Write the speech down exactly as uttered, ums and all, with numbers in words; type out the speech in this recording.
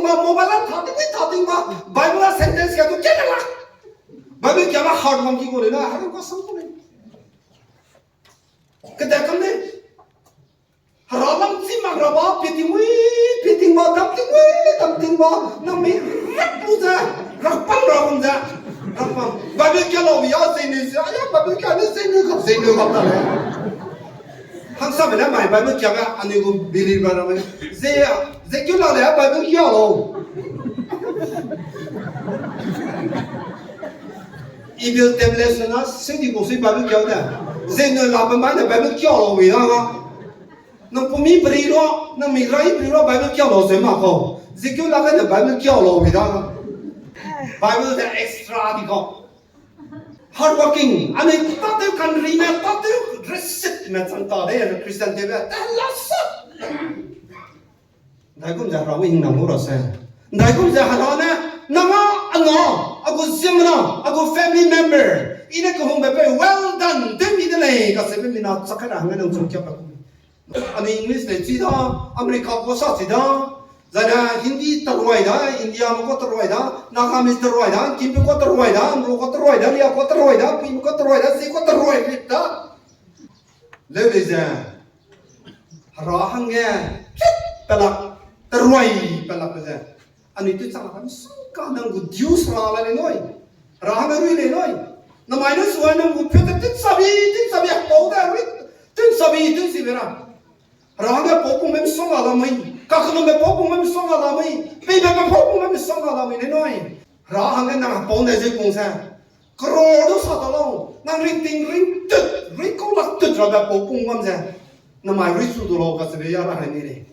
Ma mobile a tha ting, tha ting ma, Bible a sentence ka tu kena la. Bible kia ma hard wang ki ko le na, hard wang ka sam ko le. Kede kam ne. Hera lam chi mak ra ba, piting wi, piting ba, dam ting wi, dam ting ba, nang mi rak lu ze, rak pam ra hum ze, rak pam. Bible kia lau ya, zene ze, aya, Bible kia ne, zene gap, zene gap ta le. Hangsa me ne mai Bible kia ga, ani gu bili ba ra me. Ze ya, ze keu la le, Bible kia lau. Evil temptation na, sedi ko si Bible kia de. Zene la be mai ne Bible kia lau wi da ga. Nang pumi peri lo, nang mi rai peri lo Bible kia lau ze ma ko. Ze keu la ga ne Bible kia lau wi da ga. Bible de extra di ko. Hard working, ane tateu country me, tateu receipt me chang ta de, Christian tewbe, ta la sa. Ndaigum ze Hera gu hingnam gu ra se. Ndaigum ze Hera ne, nang a, a na, a gu ziemmena, a gu family member, i ne kehungbe pe, well done, tew mi de lei, kacheube mina chak kai ra hangge nang chum kia pa ku. Anui English lei chi da, America ko sa chi da, zane Hindi terwai da, India me ko terwai da, Nagamese terwai da, Kimpe ko terwai da, Nro ko terwai da, Ria ko terwai da, Pui me ko terwai da, Zi ko terwai rit da. Leu lei ze, Hera hangge, chit pelak, terwai pelak ze. Anui tewchang la misongga nang gu diu sera la lei nui. Hera hangge rui lei nui. Namai ne sua nang gu peu te tewchabi, tewchabi, pau de rui, tewchabi, tewchibe ra. Hera hangge pau pungbe misongga la mui. Kakellumbe pau pungbe misongga la mui. Peibe pau pungbe misongga la mui lei nui. Hera hangge nang pau ne ze pung se. Crore du sa ta lau. Nang ringting ringtut, ringkau lak tut rabe pau pung bam ze. Namai rui chu du lau kacheube ya ra hai ni lei.